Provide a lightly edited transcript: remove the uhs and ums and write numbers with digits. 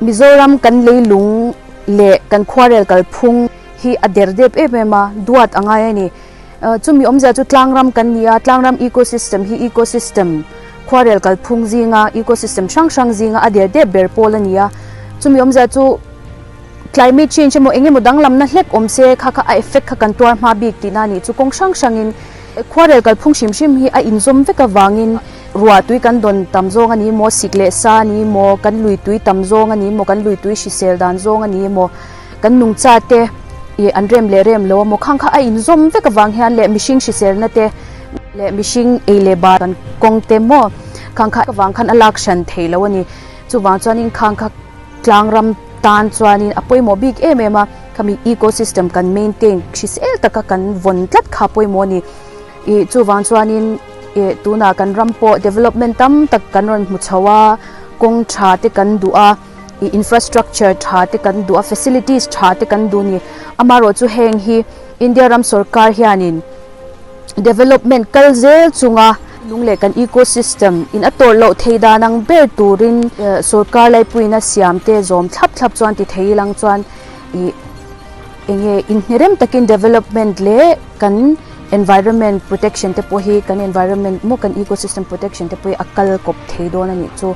Mizoram kan leilung leh kan khuarel kalphung hi a der dep em em a, duat a ngai a ni. Chumi awmzia chu tlangram kan ni a, tlangram ecosystem hi ecosystem khuarel kalphung zinga ecosystem hrang hrang zinga a der dep ber pawl a ni a. Chumi awmzia chu climate change emaw eng emaw danglamna hlek awm se kha kha a effect kha kan tuar hma bik tihna a nih chu kawng hrang hrangin khuarel kalphung hrim hrim hi a inzawm vek avangin ruah tui kan dawn tam zawng a ni maw, sik leh sa a ni maw, kan lui tui tam zawng a ni maw, kan lui tui hrisel dan zawng a ni maw, kan nungcha te ih an rem leh rem lo a maw khang kha a inzawm vek avang hian leh mihring hriselna te leh mihring ei leh bar kan kawng te maw khang kha avang khan a lak hran thei lo a ni. Chuvang chuanin khang kha tlang ram tan chuanin a pawimawh bik em em a, khami ecosystem kan maintain hrisel taka kan vawn tlat kha pawimawh a ni. Ih chuvang chuanin ih tunah kan ram pawh development tam tak kan rawn hmu chho a, kawng tha te kan duh a, ih infrastructure tha te kan duh a, facilities tha te kan duh a ni. Amaherawhchu heng hi India ram sorkar hianin development kal zel chunga lung leh kan ecosystem in a tawrh loh thei dan ang ber turin sorkar laipuiin a siam te zawm thlap thlap chuan ti thei ilang chuan ih eng nge inhnerem takin development leh kan environment protection te pawh hi kan environment maw kan ecosystem protection te pawh hi a kal kawp thei dawn a nih chu.